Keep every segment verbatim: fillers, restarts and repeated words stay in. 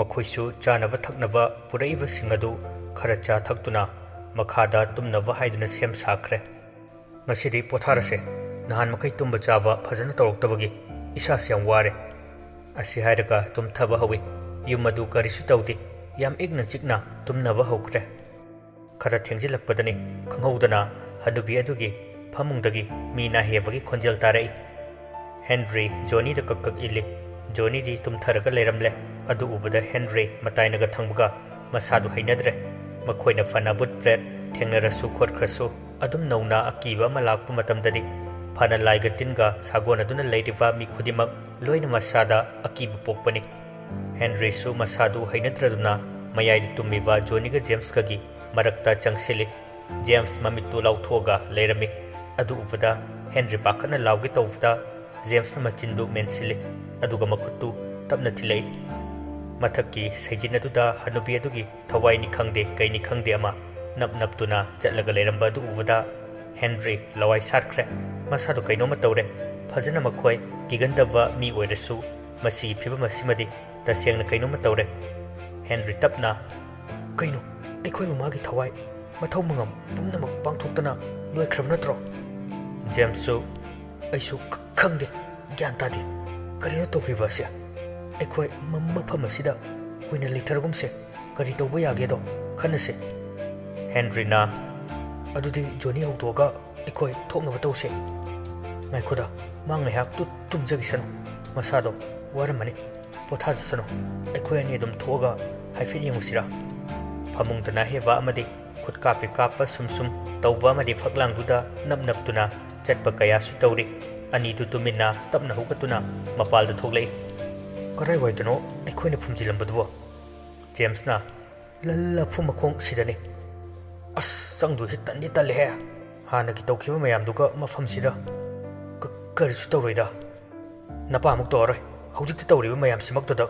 ꯃꯈꯣꯏꯁꯨ ꯆꯥꯅꯕ ꯊꯛꯅꯕ ꯄꯨꯔꯛꯏꯕꯁꯤꯡ ꯑꯗꯨ ꯈꯔ ꯆꯥ ꯊꯛꯇꯨꯅ ꯃꯈꯥꯗ ꯇꯨꯝꯅꯕ ꯍꯥꯏꯗꯨꯅ ꯁꯦꯝ ꯁꯥꯈ꯭ꯔꯦ꯫ "ꯉꯁꯤꯗꯤ ꯄꯣꯊꯥꯔꯁꯦ, ꯅꯍꯥꯟ ꯃꯈꯩ ꯇꯨꯝꯕ ꯆꯥꯕ ꯐꯖꯅ ꯇꯧꯔꯛꯇꯕꯒꯤ ꯏꯁꯥꯁꯦ ꯌꯥꯝ ꯋꯥꯔꯦ"꯫ ꯑꯁꯤ ꯍꯥꯏꯔꯒ ꯇꯨꯝꯊꯕ ꯍꯧꯏ꯫ ꯌꯨꯝ ꯑꯗꯨ ꯀꯔꯤꯁꯨ ꯇꯧꯗꯦ, ꯌꯥꯝ ꯏꯪꯅ ꯆꯤꯛꯅ ꯇꯨꯝꯅꯕ ꯍꯧꯈ꯭ꯔꯦ꯫ ꯈꯔ ꯊꯦꯡꯖꯤꯜꯂꯛꯄꯗꯅꯤ ꯈꯪꯍꯧꯗꯅ ꯍꯅꯨꯕꯤ ꯑꯗꯨꯒꯤ ꯐꯃꯨꯡꯗꯒꯤ ꯃꯤ ꯅꯥꯍꯦꯕꯒꯤ ꯈꯣꯟꯖꯦꯜ ꯇꯥꯔꯛꯏ꯫ ꯍꯦꯟꯔꯤ ꯖꯣꯅꯤꯗ ꯀꯛ ꯀꯛ ꯏꯜꯂꯤ꯫ ꯖꯣꯅꯤꯗꯤ ꯇꯨꯝꯊꯔꯒ ꯂꯩꯔꯝꯂꯦ꯫ ꯑꯗꯨ ꯎꯕꯗ ꯍꯦꯟꯔꯤ ꯃꯇꯥꯏꯅꯒ ꯊꯪꯕꯒ ꯃꯁꯥꯗꯨ ꯍꯩꯅꯗ꯭ꯔꯦ꯫ ꯃꯈꯣꯏꯅ ꯐꯅ ꯕꯨꯠ ꯄ꯭ꯔꯦꯠ ꯊꯦꯡꯅꯔꯁꯨ ꯈꯣꯠꯈ꯭ꯔꯁꯨ, ꯑꯗꯨꯝ ꯅꯧꯅ ꯑꯀꯤꯕ ꯑꯃ ꯂꯥꯛꯄ ꯃꯇꯝꯗꯗꯤ ꯐꯅ ꯂꯥꯏꯒ ꯇꯤꯟꯒ ꯁꯥꯒꯣꯟꯅꯗꯨꯅ ꯂꯩꯔꯤꯕ ꯃꯤ ꯈꯨꯗꯤꯡꯃꯛ ꯂꯣꯏꯅ ꯃꯁꯥꯗ ꯑꯀꯤꯕ ꯄꯣꯛꯄꯅꯤ꯫ ꯍꯦꯟꯔꯤꯁꯨ ꯃꯁꯥꯗꯨ ꯍꯩꯅꯗ꯭ꯔꯗꯨꯅ ꯃꯌꯥꯏꯗ ꯇꯨꯝꯃꯤꯕ ꯖꯣꯅꯤꯒ ꯖꯦꯝꯁꯀꯒꯤ ꯃꯔꯛꯇ ꯆꯪꯁꯤꯜꯂꯤ꯫ ꯖꯦꯝꯁ ꯃꯃꯤꯠꯇꯨ ꯂꯥꯎꯊꯣꯛꯑꯒ ꯂꯩꯔꯝꯃꯤ꯫ ꯑꯗꯨ ꯎꯕꯗ ꯍꯦꯟꯔꯤ ꯄꯥꯈꯠꯅ ꯂꯥꯎꯒꯦ ꯇꯧꯕꯗ ꯖꯦꯝꯁꯅ ꯃꯆꯤꯟꯗꯨ ꯃꯦꯟꯁꯤꯜꯂꯤ, ꯑꯗꯨꯒ ꯃꯈꯨꯠꯇꯨ ꯇꯞꯅ ꯊꯤꯜꯂꯛꯏ꯫ ꯃꯊꯛꯀꯤ ꯁꯩꯖꯤꯟ ꯑꯗꯨꯗ ꯍꯅꯨꯕꯤ ꯑꯗꯨꯒꯤ ꯊꯋꯥꯏꯅꯤ ꯈꯪꯗꯦ, ꯀꯩꯅꯤ ꯈꯪꯗꯦ ꯑꯃ ꯅꯞ ꯅꯞꯇꯨꯅ ꯆꯠꯂꯒ ꯂꯩꯔꯝꯕ ꯑꯗꯨ ꯎꯕꯗ ꯍꯦꯟꯔꯤ ꯂꯋꯥꯏ ꯁꯥꯠꯈ꯭ꯔꯦ꯫ ꯃꯁꯥꯗꯨ ꯀꯩꯅꯣꯝꯃ ꯇꯧꯔꯦ꯫ ꯐꯖꯅ ꯃꯈꯣꯏ ꯀꯤꯒꯟꯗꯕ ꯃꯤ ꯑꯣꯏꯔꯁꯨ ꯃꯁꯤꯒꯤ ꯐꯤꯕꯝ ꯑꯁꯤꯃꯗꯤ ꯇꯁꯦꯡꯅ ꯀꯩꯅꯣꯝꯃ ꯇꯧꯔꯦ꯫ ꯍꯦꯟꯔꯤ ꯇꯞꯅ, "ꯀꯩꯅꯣ? ꯑꯩꯈꯣꯏ ꯃꯃꯥꯒꯤ ꯊꯋꯥꯏ ꯃꯊꯧ ꯃꯉꯝ ꯄꯨꯝꯅꯃꯛ ꯄꯥꯡꯊꯣꯛꯇꯅ ꯂꯣꯏꯈ꯭ꯔꯕ ꯅꯠꯇ꯭ꯔꯣ?" ꯖꯦꯝꯁꯁꯨ, "ꯑꯩꯁꯨ ꯈ-, ꯈꯪꯗꯦ, ꯒ꯭ꯌꯥꯟ ꯇꯥꯗꯦ꯫ ꯀꯔꯤꯅꯣ ꯇꯧꯔꯤꯕ ꯑꯁꯦ? ꯑꯩꯈꯣꯏ ꯃ-, ꯃꯐꯝ ꯑꯁꯤꯗ ꯀꯨꯏꯅ ꯂꯩꯊꯔꯒꯨꯝꯁꯦ꯫ ꯀꯔꯤ ꯇꯧꯕ ꯌꯥꯒꯦꯗꯣ ꯈꯟꯅꯁꯦ"꯫ ꯍꯦꯟꯔꯤꯅ, "ꯑꯗꯨꯗꯤ ꯖꯣꯅꯤ ꯍꯧꯗꯣꯛꯑꯒ ꯑꯩꯈꯣꯏ ꯊꯣꯛꯅꯕ ꯇꯧꯁꯦ"꯫ "ꯉꯥꯏꯈꯣꯗ, ꯃꯥ ꯉꯥꯏꯍꯥꯛ ꯇꯨ-, ꯇꯨꯝꯖꯈꯤꯁꯅꯨ꯫ ꯃꯁꯥꯗꯣ ꯋꯥꯔꯝꯃꯅꯤ꯫ ꯄꯣꯊꯥꯖꯁꯅꯨ꯫ ꯑꯩꯈꯣꯏ ꯑꯅꯤ ꯑꯗꯨꯝ ꯊꯣꯛꯑꯒ ꯍꯥꯏꯐꯦꯠ ꯌꯦꯡꯉꯨꯁꯤꯔꯥ?" ꯐꯃꯨꯡꯗ ꯅꯥꯍꯦꯕ ꯑꯃꯗꯤ ꯈꯨꯠ ꯀꯥꯞꯄꯤ ꯀꯥꯞꯄ ꯁꯨꯝ ꯁꯨꯝ ꯇꯧꯕ ꯑꯃꯗꯤ ꯐꯛꯂꯥꯡꯗꯨꯗ ꯅꯞ ꯅꯞꯇꯨꯅ ꯆꯠꯄ ꯀꯌꯥꯁꯨ ꯇꯧꯔꯤ꯫ ꯑꯅꯤꯗꯨ ꯇꯨꯃꯤꯟꯅ ꯇꯞꯅ ꯍꯧꯒꯠꯇꯨꯅ ꯃꯄꯥꯜꯗ ꯊꯣꯛꯂꯛꯏ꯫ "ꯀꯗꯥꯏꯋꯥꯏꯗꯅꯣ ꯑꯩꯈꯣꯏꯅ ꯐꯨꯝꯖꯤꯜꯂꯝꯕꯗꯨꯕꯣ?" ꯖꯦꯝꯁꯅ, "ꯂ-, ꯂꯐꯨ ꯃꯈꯣꯡ ꯁꯤꯗꯅꯤ"꯫ "ꯑꯁ, ꯆꯪꯗꯣꯏꯁꯤ ꯇꯟꯗꯤ ꯇꯜꯂꯦꯍꯦ꯫ ꯍꯥꯟꯅꯒꯤ ꯇꯧꯈꯤꯕ ꯃꯌꯥꯝꯗꯨꯒ ꯃꯐꯝꯁꯤꯗ ꯀ-, ꯀꯔꯤꯁꯨ ꯇꯧꯔꯣꯏꯗ꯫ ꯅꯄꯥꯃꯨꯛ ꯇꯧꯔꯔꯣꯏ, ꯍꯧꯖꯤꯛꯇꯤ ꯇꯧꯔꯤꯕ ꯃꯌꯥꯝꯁꯤꯃꯛꯇꯗ"꯫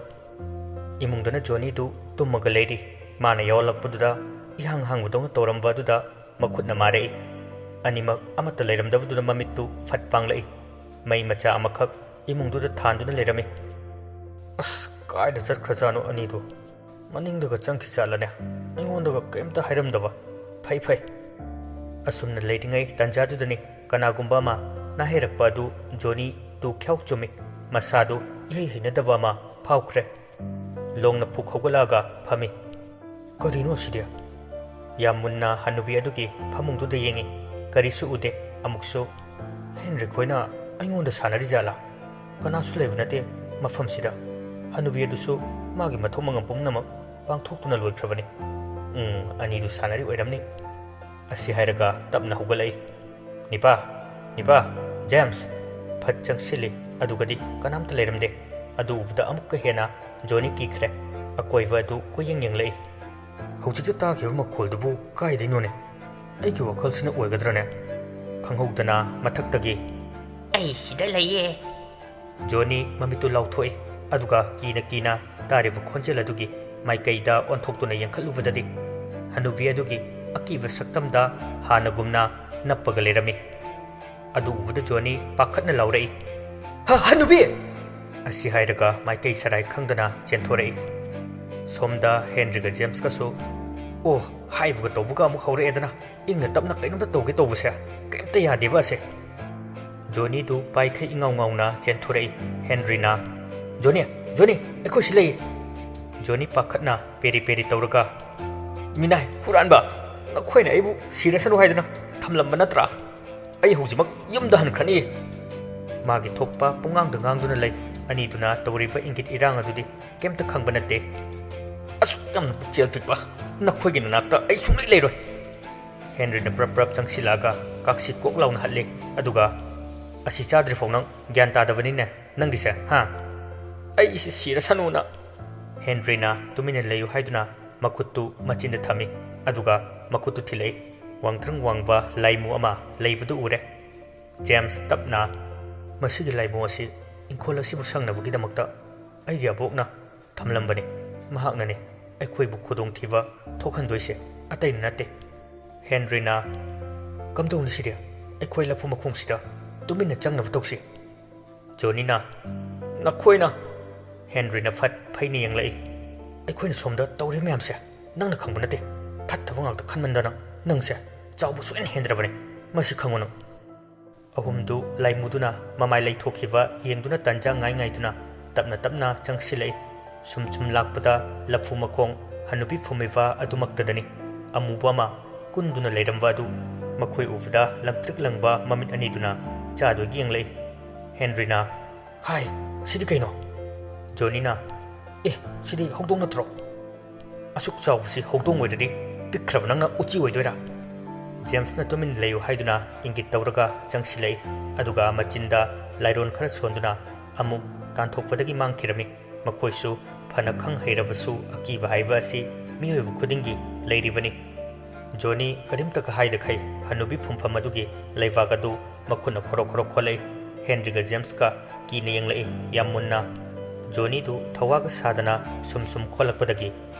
ꯏꯃꯨꯡꯗꯅ ꯖꯣꯅꯤꯗꯨ ꯇꯨꯝꯃꯒ ꯂꯩꯔꯤ꯫ ꯃꯥꯅ ꯌꯥꯎꯍꯜꯂꯛꯄꯗꯨꯗ ꯏꯍꯥꯡ ꯍꯥꯡꯕꯗꯧꯅ ꯇꯧꯔꯝꯕ ꯑꯗꯨꯗ ꯃꯈꯨꯠꯅ ꯃꯥꯔꯛꯏ꯫ ꯑꯅꯤꯃꯛ ꯑꯃꯠꯇ ꯂꯩꯔꯝꯗꯕꯗꯨꯗ ꯃꯃꯤꯠꯇꯨ ꯐꯠ ꯄꯥꯡꯂꯛꯏ꯫ ꯃꯩ ꯃꯆꯥ ꯑꯃꯈꯛ ꯏꯃꯨꯡꯗꯨꯗ ꯊꯥꯟꯗꯨꯅ ꯂꯩꯔꯝꯃꯤ꯫ "ꯑꯁ, ꯀꯥꯏꯗ ꯆꯠꯈ꯭ꯔꯖꯥꯠꯅꯣ ꯑꯅꯤꯗꯣ? ꯃꯅꯤꯡꯗꯒ ꯆꯪꯈꯤꯖꯥꯠꯂꯅꯦ? ꯑꯩꯉꯣꯟꯗꯒ ꯀꯩꯝꯇ ꯍꯥꯏꯔꯝꯗꯕ꯫ ꯐꯩ ꯐꯩ꯫ ꯑꯁꯨꯝꯅ ꯂꯩꯔꯤꯉꯩ ꯇꯥꯟꯖꯥꯗꯨꯗꯅꯤ ꯀꯅꯥꯒꯨꯝꯕ ꯑꯃ ꯅꯥꯍꯩꯔꯛꯄ ꯑꯗꯨ ꯖꯣꯅꯤ ꯇꯨ ꯈ꯭ꯌꯥꯎ ꯆꯨꯝꯃꯤ꯫ ꯃꯁꯥꯗꯨ ꯏꯍꯩ ꯍꯩꯅꯗꯕ ꯑꯃ ꯐꯥꯎꯈ꯭ꯔꯦ꯫ ꯂꯣꯡꯅ ꯐꯨꯛ ꯍꯧꯒꯠꯂꯛꯑꯒ ꯐꯝꯃꯤ꯫ "ꯀꯔꯤꯅꯣ ꯑꯁꯤꯗꯤ?" ꯌꯥꯝ ꯃꯨꯟꯅ ꯍꯅꯨꯕꯤ ꯑꯗꯨꯒꯤ ꯐꯃꯨꯡꯗꯨꯗ ꯌꯦꯡꯉꯤ꯫ ꯀꯔꯤꯁꯨ ꯎꯗꯦ꯫ ꯑꯃꯨꯛꯁꯨ, "ꯍꯦꯟꯔꯤ ꯈꯣꯏꯅ ꯑꯩꯉꯣꯟꯗ ꯁꯥꯟꯅꯔꯤꯖꯥꯠꯂꯥ? ꯀꯅꯥꯁꯨ ꯂꯩꯕ ꯅꯠꯇꯦ ꯃꯐꯝꯁꯤꯗ꯫ ꯍꯅꯨꯕꯤ ꯑꯗꯨꯁꯨ ꯃꯥꯒꯤ ꯃꯊꯧ ꯃꯉꯝ ꯄꯨꯝꯅꯃꯛ ꯄꯥꯡꯊꯣꯛꯇꯨꯅ ꯂꯣꯏꯈ꯭ꯔꯕꯅꯤ꯫ ꯎꯝ, ꯑꯅꯤꯗꯨ ꯁꯥꯟꯅꯔꯤ ꯑꯣꯏꯔꯝꯅꯤ"꯫ ꯑꯁꯤ ꯍꯥꯏꯔꯒ ꯇꯞꯅ ꯍꯧꯒꯠꯂꯛꯏ꯫ "ꯅꯤꯄꯥ, ꯅꯤꯄꯥ, ꯖꯦꯝꯁ!" ꯐꯠ ꯆꯪꯁꯤꯜꯂꯤ꯫ ꯑꯗꯨꯒꯗꯤ ꯀꯅꯥꯝꯇ ꯂꯩꯔꯝꯗꯦ꯫ ꯑꯗꯨ ꯎꯕꯗ ꯑꯃꯨꯛꯀ ꯍꯦꯟꯅ ꯖꯣꯅꯤ ꯀꯤꯈ꯭ꯔꯦ꯫ ꯑꯀꯣꯏꯕ ꯑꯗꯨ ꯀꯣꯏꯌꯦꯡ ꯌꯦꯡꯂꯛꯏ꯫ ꯍꯧꯖꯤꯛꯇ ꯇꯥꯈꯤꯕ ꯃꯈꯣꯜꯗꯨꯕꯨ ꯀꯥꯏꯗꯩꯅꯣꯅꯦ? ꯑꯩꯒꯤ ꯋꯥꯈꯜꯁꯤꯅ ꯑꯣꯏꯒꯗ꯭ꯔꯅꯦ? ꯈꯪꯍꯧꯗꯅ ꯃꯊꯛꯇꯒꯤ, "ꯑꯩ ꯁꯤꯗ ꯂꯩꯌꯦ!" ꯖꯣꯅꯤ ꯃꯃꯤꯠꯇꯨ ꯂꯥꯎꯊꯣꯛꯏ꯫ ꯑꯗꯨꯒ ꯀꯤꯅ ꯀꯤꯅ ꯇꯥꯔꯤꯕ ꯈꯣꯟꯖꯦꯜ ꯑꯗꯨꯒꯤ ꯃꯥꯏꯀꯩꯗ ꯑꯣꯟꯊꯣꯛꯇꯨꯅ ꯌꯦꯡꯈꯠꯂꯨꯕꯗꯗꯤ, ꯍꯅꯨꯕꯤ ꯑꯗꯨꯒꯤ ꯑꯀꯤꯕ ꯁꯛꯇꯝꯗ ꯍꯥꯟꯅꯒꯨꯝꯅ ꯅꯞꯄꯒ ꯂꯩꯔꯝꯃꯤ꯫ ꯑꯗꯨ ꯎꯕꯗ ꯖꯣꯅꯤ ꯄꯥꯈꯠꯅ ꯂꯥꯎꯔꯛꯏ, "ꯍ, ꯍꯅꯨꯕꯤ!" ꯑꯁꯤ ꯍꯥꯏꯔꯒ ꯃꯥꯏꯀꯩ ꯁꯔꯥꯏ ꯈꯪꯗꯅ ꯆꯦꯟꯊꯣꯔꯛꯏ꯫ ꯁꯣꯝꯗ ꯍꯦꯟꯔꯤꯒ ꯖꯦꯝꯁꯀꯁꯨ, "ꯑꯣ, ꯍꯥꯏꯕꯒ ꯇꯧꯕꯒ ꯑꯃꯨꯛ ꯍꯧꯔꯛꯑꯦꯗꯅ, ꯏꯪꯅ ꯇꯞꯅ ꯀꯩꯅꯣꯝꯇ ꯇꯧꯒꯦ ꯇꯧꯕꯁꯦ ꯀꯩꯝꯇ ꯌꯥꯗꯦꯕ ꯑꯁꯦ"꯫ ꯖꯣꯅꯤꯗꯨ ꯄꯥꯏꯈꯩ ꯏꯉꯥꯎ ꯉꯥꯎꯅ ꯆꯦꯟꯊꯣꯔꯛꯏ꯫ ꯍꯦꯟꯔꯤꯅ, "ꯖꯣꯅꯤ, ꯖꯣꯅꯤ, ꯑꯩꯈꯣꯏ ꯁꯤ ꯂꯩꯌꯦ!" ꯖꯣꯅꯤ ꯄꯥꯈꯠꯅ ꯄꯦꯔꯤ ꯄꯦꯔꯤ ꯇꯧꯔꯒ, "ꯃꯤꯅꯥꯏ, ꯍꯨꯔꯥꯟꯕ! ꯅꯈꯣꯏꯅ ꯑꯩꯕꯨ ꯁꯤꯔꯁꯅꯨ ꯍꯥꯏꯗꯅ ꯊꯝꯂꯝꯕ ꯅꯠꯇ꯭ꯔꯥ? ꯑꯩ ꯍꯧꯖꯤꯛꯃꯛ ꯌꯨꯝꯗ ꯍꯟꯈ꯭ꯔꯅꯤ!" ꯃꯥꯒꯤ ꯊꯣꯛꯄ ꯄꯨꯡꯉꯥꯡꯗ ꯉꯥꯡꯗꯨꯅ ꯂꯩ꯫ ꯑꯅꯤꯗꯨꯅ ꯇꯧꯔꯤꯕ ꯏꯪꯒꯤꯠ ꯏꯔꯥꯡ ꯑꯗꯨꯗꯤ ꯀꯩꯝꯇ ꯈꯪꯕ ꯅꯠꯇꯦ꯫ "ꯑꯁꯨꯛ ꯌꯥꯝꯅ ꯄꯨꯛꯆꯦꯜ ꯄꯤꯛꯄ ꯅꯈꯣꯏꯒꯤ ꯅꯅꯥꯛꯇ ꯑꯩ ꯁꯨꯡꯂꯩ ꯂꯩꯔꯣꯏ!" ꯍꯦꯟꯔꯤꯅ ꯄ꯭ꯔꯞ ꯄ꯭ꯔꯞ ꯆꯪꯁꯤꯜꯂꯛꯑꯒ ꯀꯥꯛꯁꯤ ꯀꯣꯛ ꯂꯥꯎꯅ ꯍꯠꯂꯤ꯫ ꯑꯗꯨꯒ, "ꯑꯁꯤ ꯆꯥꯗ꯭ꯔꯤꯐꯥꯎ ꯅꯪ ꯒ꯭ꯌꯥꯟ ꯇꯥꯗꯕꯅꯤꯅꯦ ꯅꯪꯒꯤꯁꯦ, ꯍꯥ? ꯑꯩꯁꯤ ꯁꯤꯔꯁꯅꯨꯅ!" ꯍꯦꯟꯔꯤꯅ ꯇꯨꯃꯤꯟꯅ ꯂꯩꯌꯨ ꯍꯥꯏꯗꯨꯅ ꯃꯈꯨꯠꯇꯨ ꯃꯆꯤꯟꯗ ꯊꯝꯃꯤ꯫ ꯑꯗꯨꯒ ꯃꯈꯨꯠꯇꯨ ꯊꯤꯜꯂꯛꯏ꯫ ꯋꯥꯡꯊ꯭ꯔꯪ ꯋꯥꯡꯕ ꯂꯥꯏꯃꯨ ꯑꯃ ꯂꯩꯕꯗꯨ ꯎꯔꯦ꯫ ꯖꯦꯝꯁ ꯇꯞꯅ, "ꯃꯁꯤꯒꯤ ꯂꯥꯏꯃꯨ ꯑꯁꯤ ꯏꯪꯈꯣꯜ ꯑꯁꯤꯕꯨ ꯁꯪꯅꯕꯒꯤꯗꯃꯛꯇ ꯑꯩꯒꯤ ꯑꯕꯣꯛꯅ ꯊꯝꯂꯝꯕꯅꯤ꯫ ꯃꯍꯥꯛꯅꯅꯤ ꯑꯩꯈꯣꯏꯕꯨ ꯈꯨꯗꯣꯡꯊꯤꯕ ꯊꯣꯛꯍꯟꯗꯣꯏꯁꯦ, ꯑꯇꯩꯅ ꯅꯠꯇꯦ"꯫ ꯍꯦꯟꯔꯤꯅ, "ꯀꯝꯗꯧꯅꯤ ꯁꯤꯗꯤ? ꯑꯩꯈꯣꯏ ꯂꯐꯨ ꯃꯈꯣꯡꯁꯤꯗ ꯇꯨꯃꯤꯟꯅ ꯆꯪꯅꯕ ꯇꯧꯁꯤ"꯫ ꯖꯣꯅꯤꯅ, "ꯅꯈꯣꯏꯅ!" ꯍꯦꯟꯔꯤꯅ ꯐꯠ ꯐꯩꯅ ꯌꯦꯡꯂꯛꯏ꯫ "ꯑꯩꯈꯣꯏꯅ ꯁꯣꯝꯗ ꯇꯧꯔꯤ ꯃꯌꯥꯝꯁꯦ ꯅꯪꯅ ꯈꯪꯕ ꯅꯠꯇꯦ꯫ ꯐꯠꯇꯕ ꯉꯥꯛꯇ ꯈꯟꯃꯟꯗꯅ ꯅꯪꯁꯦ ꯆꯥꯎꯕ ꯁꯨꯛꯍꯦꯟ ꯍꯦꯟꯗ꯭ꯔꯕꯅꯤ꯫ ꯃꯁꯤ ꯈꯪꯉꯨ ꯅꯪ꯫" ꯑꯍꯨꯝꯗꯨ ꯂꯥꯏꯃꯨꯗꯨꯅ ꯃꯃꯥꯏ ꯂꯩꯊꯣꯛꯈꯤꯕ ꯌꯦꯡꯗꯨꯅ ꯇꯟꯖꯥ ꯉꯥꯏ ꯉꯥꯏꯗꯨꯅ ꯇꯞꯅ ꯇꯞꯅ ꯆꯪꯁꯤꯜꯂꯛꯏ꯫ ꯁꯨꯝ ꯁꯨꯝ ꯂꯥꯛꯄꯗ ꯂꯐꯨ ꯃꯈꯣꯡ ꯍꯅꯨꯕꯤ ꯐꯨꯝꯃꯤꯕ ꯑꯗꯨꯃꯛꯇꯗꯅꯤ꯫ ꯑꯃꯨꯕ ꯑꯃ ꯀꯨꯟꯗꯨꯅ ꯂꯩꯔꯝꯕ ꯑꯗꯨ ꯃꯈꯣꯏ ꯎꯕꯗ ꯂꯪꯇ꯭ꯔꯤꯛ ꯂꯪꯕ ꯃꯃꯤꯠ ꯑꯅꯤꯗꯨꯅ ꯆꯥꯗꯣꯏꯒꯤ ꯌꯦꯡꯂꯛꯏ꯫ ꯍꯦꯟꯔꯤꯅ, "ꯍꯥꯏ, ꯁꯤꯗꯤ ꯀꯩꯅꯣ?" ꯖꯣꯅꯤꯅ, "ꯑꯦ, ꯁꯤꯗꯤ ꯍꯧꯗꯣꯡ ꯅꯠꯇ꯭ꯔꯣ? ꯑꯁꯨꯛ ꯆꯥꯎꯕꯁꯤ ꯍꯧꯗꯣꯡ ꯑꯣꯏꯔꯗꯤ ꯄꯤꯛꯈ꯭ꯔꯕ ꯅꯪꯅ ꯎꯆꯤ ꯑꯣꯏꯗꯣꯏꯔꯥ?" ꯖꯦꯝꯁꯅ ꯇꯨꯃꯤꯟ ꯂꯩꯌꯨ ꯍꯥꯏꯗꯨꯅ ꯏꯪꯒꯤꯠ ꯇꯧꯔꯒ ꯆꯪꯁꯤꯜꯂꯛꯏ꯫ ꯑꯗꯨꯒ ꯃꯆꯤꯟꯗ ꯂꯥꯏꯔꯣꯟ ꯈꯔ ꯁꯣꯟꯗꯨꯅ ꯑꯃꯨꯛ ꯇꯥꯟꯊꯣꯛꯄꯗꯒꯤ ꯃꯥꯡꯈꯤꯔꯝꯃꯤ꯫ ꯃꯈꯣꯏꯁꯨ ꯐꯅ ꯈꯪ ꯍꯩꯔꯕꯁꯨ ꯑꯀꯤꯕ ꯍꯥꯏꯕ ꯑꯁꯤ ꯃꯤꯑꯣꯏꯕ ꯈꯨꯗꯤꯡꯒꯤ ꯂꯩꯔꯤꯕꯅꯤ꯫ ꯖꯣꯅꯤ ꯀꯔꯤꯝꯇꯒ ꯍꯥꯏꯗꯈꯩ ꯍꯅꯨꯕꯤ ꯐꯨꯝꯐꯝ ꯑꯗꯨꯒꯤ ꯂꯩꯕꯥꯛ ꯑꯗꯨ ꯃꯈꯨꯠꯅ ꯈꯣꯔꯣ ꯈꯣꯔꯣ ꯈꯣꯠꯂꯛꯏ꯫ ꯍꯦꯟꯔꯤꯒ ꯖꯦꯝꯁꯀ ꯀꯤꯅ ꯌꯦꯡꯂꯛꯏ ꯌꯥꯝ ꯃꯨꯟꯅ꯫ ꯖꯣꯅꯤꯗꯨ ꯊꯋꯥꯒ ꯁꯥꯗꯅ ꯁꯨꯝ ꯁꯨꯝ ꯈꯣꯠꯂꯛꯄꯗꯒꯤ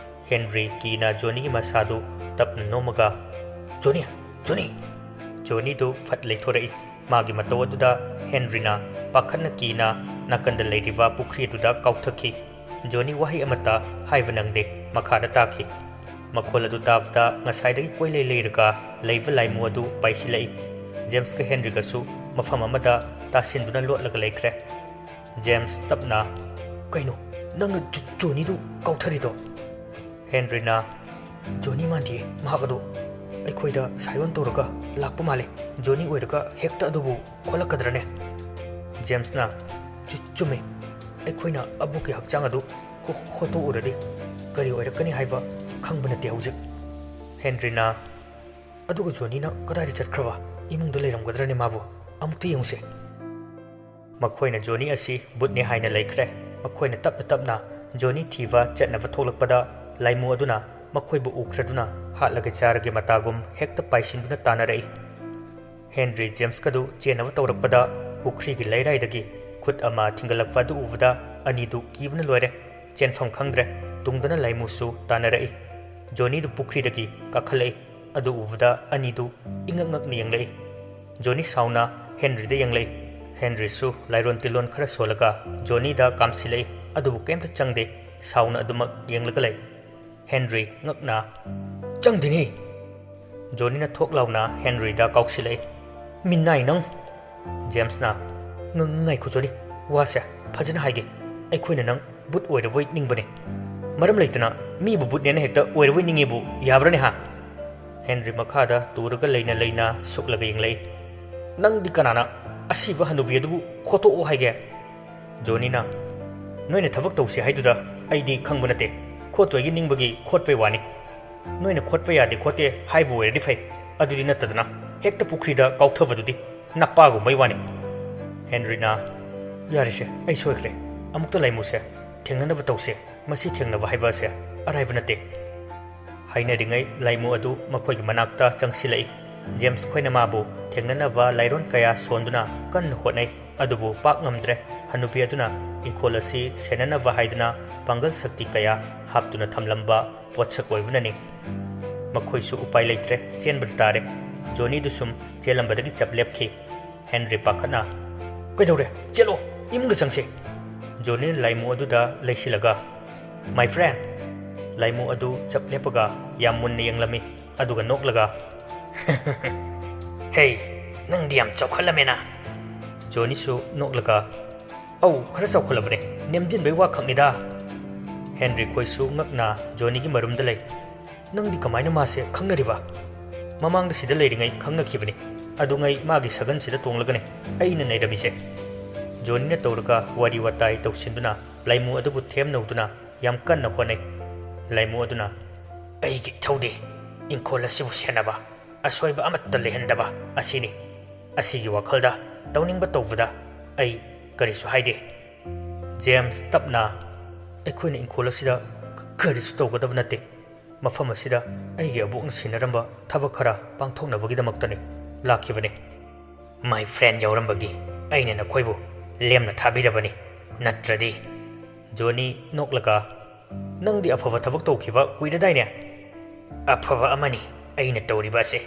ꯍꯦꯟꯔꯤ ꯀꯤꯅ ꯖꯣꯅꯤꯒꯤ ꯃꯁꯥꯗꯨ ꯇꯞꯅ ꯅꯣꯝꯃꯒ, "ꯖꯣꯅꯤ! ꯖꯣꯅꯤ!" ꯖꯣꯅꯤꯗꯨ ꯐꯠ ꯂꯩꯊꯣꯔꯛꯏ꯫ ꯃꯥꯒꯤ ꯃꯇꯧ ꯑꯗꯨꯗ ꯍꯦꯟꯔꯤꯅ ꯄꯥꯈꯠꯅ ꯀꯤꯅ ꯅꯥꯀꯟꯗ ꯂꯩꯔꯤꯕ ꯄꯨꯈ꯭ꯔꯤ ꯑꯗꯨꯗ ꯀꯥꯎꯊꯈꯤ꯫ ꯖꯣꯅꯤ ꯋꯥꯍꯩ ꯑꯃꯠꯇ ꯍꯥꯏꯕ ꯅꯪꯗꯦ, ꯃꯈꯥꯗ ꯇꯥꯈꯤ꯫ ꯃꯈꯣꯜ ꯑꯗꯨ ꯇꯥꯕꯗ ꯉꯁꯥꯏꯗꯒꯤ ꯀꯣꯏꯂꯩ ꯂꯩꯔꯒ ꯂꯩꯕ ꯂꯥꯏꯃꯨ ꯑꯗꯨ ꯄꯥꯏꯁꯤꯜꯂꯛꯏ꯫ ꯖꯦꯝꯁꯀ ꯍꯦꯟꯔꯤꯒꯁꯨ ꯃꯐꯝ ꯑꯃꯗ ꯇꯥꯁꯤꯟꯗꯨꯅ ꯂꯣꯠꯂꯒ ꯂꯩꯈ꯭ꯔꯦ꯫ ꯖꯦꯝꯁ ꯇꯞꯅ, "ꯀꯩꯅꯣ, ꯅꯪꯅ ꯖꯨ-, ꯖꯣꯅꯤꯗꯨ ꯀꯥꯎꯊꯔꯤꯗꯣ?" ꯍꯦꯟꯔꯤꯅ, "ꯖꯣꯅꯤ ꯃꯥꯟꯗꯤꯌꯦ, ꯃꯍꯥꯛ ꯑꯗꯨ ꯑꯩꯈꯣꯏꯗ ꯁꯥꯏꯑꯣꯟ ꯇꯧꯔꯒ ꯂꯥꯛꯄ ꯃꯥꯜꯂꯦ꯫ ꯖꯣꯅꯤ ꯑꯣꯏꯔꯒ ꯍꯦꯛꯇ ꯑꯗꯨꯕꯨ ꯈꯣꯠꯂꯛꯀꯗ꯭ꯔꯅꯦ?" ꯖꯦꯝꯁꯅ, "ꯆꯨ-, ꯆꯨꯝꯃꯦ꯫ ꯑꯩꯈꯣꯏꯅ ꯑꯕꯣꯛꯀꯤ ꯍꯛꯆꯥꯡ ꯑꯗꯨ ꯍꯣ-, ꯍꯣꯠꯇꯣꯛꯎꯔꯗꯤ ꯀꯔꯤ ꯑꯣꯏꯔꯛꯀꯅꯤ ꯍꯥꯏꯕ ꯈꯪꯕ ꯅꯠꯇꯦ ꯍꯧꯖꯤꯛ꯫" ꯍꯦꯟꯔꯤꯅ, "ꯑꯗꯨꯒ ꯖꯣꯅꯤꯅ ꯀꯗꯥꯏꯗ ꯆꯠꯈ꯭ꯔꯕ? ꯏꯃꯨꯡꯗ ꯂꯩꯔꯝꯒꯗ꯭ꯔꯅꯦ ꯃꯥꯕꯨ? ꯑꯃꯨꯛꯇ ꯌꯦꯡꯉꯨꯁꯦ꯫" ꯃꯈꯣꯏꯅ ꯖꯣꯅꯤ ꯑꯁꯤ ꯚꯨꯠꯅꯦ ꯍꯥꯏꯅ ꯂꯩꯈ꯭ꯔꯦ꯫ ꯃꯈꯣꯏꯅ ꯇꯞꯅ ꯇꯞꯅ ꯖꯣꯅꯤ ꯊꯤꯕ ꯆꯠꯅꯕ ꯊꯣꯛꯂꯛꯄꯗ ꯂꯥꯏꯃꯨ ꯑꯗꯨꯅ ꯃꯈꯣꯏꯕꯨ ꯎꯈ꯭ꯔꯗꯨꯅ ꯍꯥꯠꯂꯒꯦ ꯆꯥꯔꯒꯦ ꯃꯇꯥꯒꯨꯝ ꯍꯦꯛꯇ ꯄꯥꯏꯁꯤꯟꯗꯨꯅ ꯇꯥꯟꯅꯔꯛꯏ꯫ ꯍꯦꯟꯔꯤ ꯖꯦꯝꯁꯀꯗꯨ ꯆꯦꯟꯅꯕ ꯇꯧꯔꯛꯄꯗ ꯄꯨꯈ꯭ꯔꯤꯒꯤ ꯂꯩꯔꯥꯏꯗꯒꯤ ꯈꯨꯠ ꯑꯃ ꯊꯤꯡꯒꯠꯂꯛꯄ ꯑꯗꯨ ꯎꯕꯗ ꯑꯅꯤꯗꯨ ꯀꯤꯕꯅ ꯂꯣꯏꯔꯦ꯫ ꯆꯦꯟꯐꯝ ꯈꯪꯗ꯭ꯔꯦ꯫ ꯇꯨꯡꯗꯅ ꯂꯥꯏꯃꯨꯁꯨ ꯇꯥꯟꯅꯔꯛꯏ꯫ ꯖꯣꯅꯤꯗꯨ ꯄꯨꯈ꯭ꯔꯤꯗꯒꯤ ꯀꯥꯈꯠꯂꯛꯏ꯫ ꯑꯗꯨ ꯎꯕꯗ ꯑꯅꯤꯗꯨ ꯏꯉꯛ ꯉꯛꯅ ꯌꯦꯡꯂꯛꯏ꯫ ꯖꯣꯅꯤ ꯁꯥꯎꯅ ꯍꯦꯟꯔꯤꯗ ꯌꯦꯡꯂꯛꯏ꯫ ꯍꯦꯟꯔꯤꯁꯨ ꯂꯥꯏꯔꯣꯟ ꯇꯤꯜꯂꯣꯟ ꯈꯔ ꯁꯣꯜꯂꯒ ꯖꯣꯅꯤꯗ ꯀꯥꯝꯁꯤꯜꯂꯛꯏ꯫ ꯑꯗꯨꯕꯨ ꯀꯩꯝꯇ ꯆꯪꯗꯦ꯫ ꯁꯥꯎꯅ ꯑꯗꯨꯃꯛ ꯌꯦꯡꯂꯒ ꯂꯩ꯫ ꯍꯦꯟꯔꯤ ꯉꯛꯅ, "ꯆꯪꯗꯦꯅꯦ!" ꯖꯣꯅꯤꯅ ꯊꯣꯛ ꯂꯥꯎꯅ ꯍꯦꯟꯔꯤꯗ ꯀꯥꯎꯁꯤꯜꯂꯛꯏ꯫ "ꯃꯤꯅꯥꯏ ꯅꯪ!" ꯖꯦꯝꯁꯅ, "ꯉ-, ꯉꯥꯏꯈꯣ ꯖꯣꯅꯤ, ꯋꯥꯁꯦ ꯐꯖꯅ ꯍꯥꯏꯒꯦ꯫ ꯑꯩꯈꯣꯏꯅ ꯅꯪ ꯕꯨꯠ ꯑꯣꯏꯔꯕꯣꯏ ꯅꯤꯡꯕꯅꯦ꯫ ꯃꯔꯝ ꯂꯩꯇꯅ ꯃꯤꯕꯨ ꯕꯨꯠꯅꯦꯅ ꯍꯦꯛꯇ ꯑꯣꯏꯔꯕꯣꯏ ꯅꯤꯡꯉꯦꯕꯨ ꯌꯥꯕ꯭ꯔꯅꯦ ꯍꯥ?" ꯍꯦꯟꯔꯤ ꯃꯈꯥꯗ ꯇꯨꯔꯒ ꯂꯩꯅ ꯂꯩꯅ ꯁꯨꯛꯂꯒ ꯌꯦꯡꯂꯛꯏ꯫ "ꯅꯪꯗꯤ ꯀꯅꯥꯅ ꯑꯁꯤꯕ ꯍꯅꯨꯕꯤ ꯑꯗꯨꯕꯨ ꯈꯣꯠꯇꯣꯛꯑꯣ ꯍꯥꯏꯒꯦ?" ꯖꯣꯅꯤꯅ, "ꯅꯣꯏꯅ ꯊꯕꯛ ꯇꯧꯁꯤ ꯍꯥꯏꯗꯨꯗ ꯑꯩꯗꯤ ꯈꯪꯕ ꯅꯠꯇꯦ꯫ ꯈꯣꯠꯇꯣꯏꯒꯤ ꯅꯤꯡꯕꯒꯤ ꯈꯣꯠꯄꯩ ꯋꯥꯅꯤ꯫ ꯅꯣꯏꯅ ꯈꯣꯠꯄ ꯌꯥꯗꯦ ꯈꯣꯠꯇꯦ ꯍꯥꯏꯕ ꯑꯣꯏꯔꯗꯤ ꯐꯩ, ꯑꯗꯨꯗꯤ ꯅꯠꯇꯗꯅ ꯍꯦꯛꯇ ꯄꯨꯈ꯭ꯔꯤꯗ ꯀꯥꯎꯊꯕꯗꯨꯗꯤ ꯅꯄꯥꯒꯨꯝꯕꯩ ꯋꯥꯅꯤ꯫" ꯍꯦꯟꯔꯤꯅ, "ꯌꯥꯔꯦꯁꯦ, ꯑꯩ ꯁꯣꯏꯈ꯭ꯔꯦ꯫ ꯑꯃꯨꯛꯇ ꯂꯥꯏꯃꯨꯁꯦ ꯊꯦꯡꯅꯅꯕ ꯇꯧꯁꯦ꯫ ꯃꯁꯤ ꯊꯦꯡꯅꯕ ꯍꯥꯏꯕ ꯑꯁꯦ ꯑꯔꯥꯏꯕ ꯅꯠꯇꯦ꯫" ꯍꯥꯏꯅꯔꯤꯉꯩ ꯂꯥꯏꯃꯨ ꯑꯗꯨ ꯃꯈꯣꯏꯒꯤ ꯃꯅꯥꯛꯇ ꯆꯪꯁꯤꯜꯂꯛꯏ꯫ ꯖꯦꯝꯁ ꯈꯣꯏꯅ ꯃꯥꯕꯨ ꯊꯦꯡꯅꯅꯕ ꯂꯥꯏꯔꯣꯟ ꯀꯌꯥ ꯁꯣꯟꯗꯨꯅ ꯀꯟꯅ ꯍꯣꯠꯅꯩ, ꯑꯗꯨꯕꯨ ꯄꯥꯛ ꯉꯝꯗ꯭ꯔꯦ꯫ ꯍꯅꯨꯕꯤ ꯑꯗꯨꯅ ꯏꯪꯈꯣꯜ ꯑꯁꯤ ꯁꯦꯟꯅꯅꯕ ꯍꯥꯏꯗꯨꯅ ꯄꯥꯡꯒꯜ ꯁꯛꯇꯤ ꯀꯌꯥ ꯍꯥꯞꯇꯨꯅ ꯊꯝꯂꯝꯕ ꯄꯣꯠꯁꯛ ꯑꯣꯏꯕꯅꯅꯤ꯫ ꯃꯈꯣꯏꯁꯨ ꯎꯄꯥꯏ ꯂꯩꯇ꯭ꯔꯦ, ꯆꯦꯟꯕꯗ ꯇꯥꯔꯦ꯫ ꯖꯣꯅꯤꯗꯨ ꯁꯨꯝ ꯆꯦꯜꯂꯝꯕꯗꯒꯤ ꯆꯞ ꯂꯦꯞꯈꯤ꯫ ꯍꯦꯟꯔꯤ ꯄꯥꯈꯠꯅ, "ꯀꯩꯗꯧꯔꯦ? ꯆꯦꯜꯂꯣ, ꯏꯃꯨꯡꯗ ꯆꯪꯁꯦ꯫" ꯖꯣꯅꯤꯅ ꯂꯥꯏꯃꯨ ꯑꯗꯨꯗ ꯂꯩꯁꯤꯜꯂꯒ, "My friend!" ꯂꯥꯏꯃꯨ ꯑꯗꯨ ꯆꯞ ꯂꯦꯞꯄꯒ ꯌꯥꯝ ꯃꯨꯟꯅ ꯌꯦꯡꯂꯝꯃꯤ, ꯑꯗꯨꯒ ꯅꯣꯛꯂꯒ, "ꯍꯦ, ꯅꯪꯗꯤ ꯌꯥꯝ ꯆꯥꯎꯈꯠꯂꯝꯃꯦꯅ!" ꯖꯣꯅꯤꯁꯨ ꯅꯣꯛꯂꯒ, "ꯑꯧ, ꯈꯔ ꯆꯥꯎꯈꯠꯂꯕꯅꯦ, ꯅꯦꯝꯖꯤꯟꯕꯩ ꯋꯥ ꯈꯛꯅꯤꯗ꯫" ꯍꯦꯟꯔꯤ ꯈꯣꯏꯁꯨ ꯉꯛꯅ ꯖꯣꯅꯤꯒꯤ ꯃꯔꯨꯝꯗ ꯂꯩ꯫ "ꯅꯪꯗꯤ ꯀꯃꯥꯏꯅ ꯃꯥꯁꯦ ꯈꯪꯅꯔꯤꯕ?" "ꯃꯃꯥꯡꯗ ꯁꯤꯗ ꯂꯩꯔꯤꯉꯩ ꯈꯪꯅꯈꯤꯕꯅꯤ, ꯑꯗꯨꯉꯩ ꯃꯥꯒꯤ ꯁꯒꯟꯁꯤꯗ ꯇꯣꯡꯂꯒꯅꯤ ꯑꯩꯅ ꯅꯩꯔꯝꯃꯤꯁꯦ꯫" ꯖꯣꯅꯤꯅ ꯇꯧꯔꯒ ꯋꯥꯔꯤ ꯋꯥꯇꯥꯏ ꯇꯧꯁꯤꯟꯗꯨꯅ ꯂꯥꯏꯃꯨ ꯑꯗꯨꯕꯨ ꯊꯦꯝꯅꯧꯗꯨꯅ ꯌꯥꯝ ꯀꯟꯅ ꯍꯣꯠꯅꯩ꯫ ꯂꯥꯏꯃꯨ ꯑꯗꯨꯅ, "ꯑꯩꯒꯤ ꯏꯊꯧꯗꯤ ꯏꯪꯈꯣꯜ ꯑꯁꯤꯕꯨ ꯁꯦꯟꯅꯕ, ꯑꯁꯣꯏꯕ ꯑꯃꯠꯇ ꯂꯩꯍꯟꯗꯕ ꯑꯁꯤꯅꯤ꯫ ꯑꯁꯤꯒꯤ ꯋꯥꯈꯜꯗ ꯇꯧꯅꯤꯡꯕ ꯇꯧꯕꯗ ꯑꯩ ꯀꯔꯤꯁꯨ ꯍꯥꯏꯗꯦ꯫" ꯖꯦꯝꯁ ꯇꯞꯅ, "ꯑꯩꯈꯣꯏꯅ ꯏꯪꯈꯣꯜ ꯑꯁꯤꯗ ꯀꯔꯤꯁꯨ ꯇꯧꯒꯗꯕ ꯅꯠꯇꯦ꯫ ꯃꯐꯝ ꯑꯁꯤꯗ ꯑꯩꯒꯤ ꯑꯕꯣꯛꯅ ꯁꯤꯟꯅꯔꯝꯕ ꯊꯕꯛ ꯈꯔ ꯄꯥꯡꯊꯣꯛꯅꯕꯒꯤꯗꯃꯛꯇꯅꯤ ꯂꯥꯛꯈꯤꯕꯅꯤ꯫" "My friend ꯌꯥꯎꯔꯝꯕꯒꯤ ꯑꯩꯅ ꯅꯈꯣꯏꯕꯨ ꯂꯦꯝꯅ ꯊꯥꯕꯤꯔꯕꯅꯤ, ꯅꯠꯇ꯭ꯔꯗꯤ꯫" ꯖꯣꯅꯤ ꯅꯣꯛꯂꯒ, "ꯅꯪꯗꯤ ꯑꯐꯕ ꯊꯕꯛ ꯇꯧꯈꯤꯕ ꯀꯨꯏꯔꯗꯥꯏꯅꯦ?" "ꯑꯐꯕ ꯑꯃꯅꯤ ꯑꯩꯅ ꯇꯧꯔꯤꯕ ꯑꯁꯦ꯫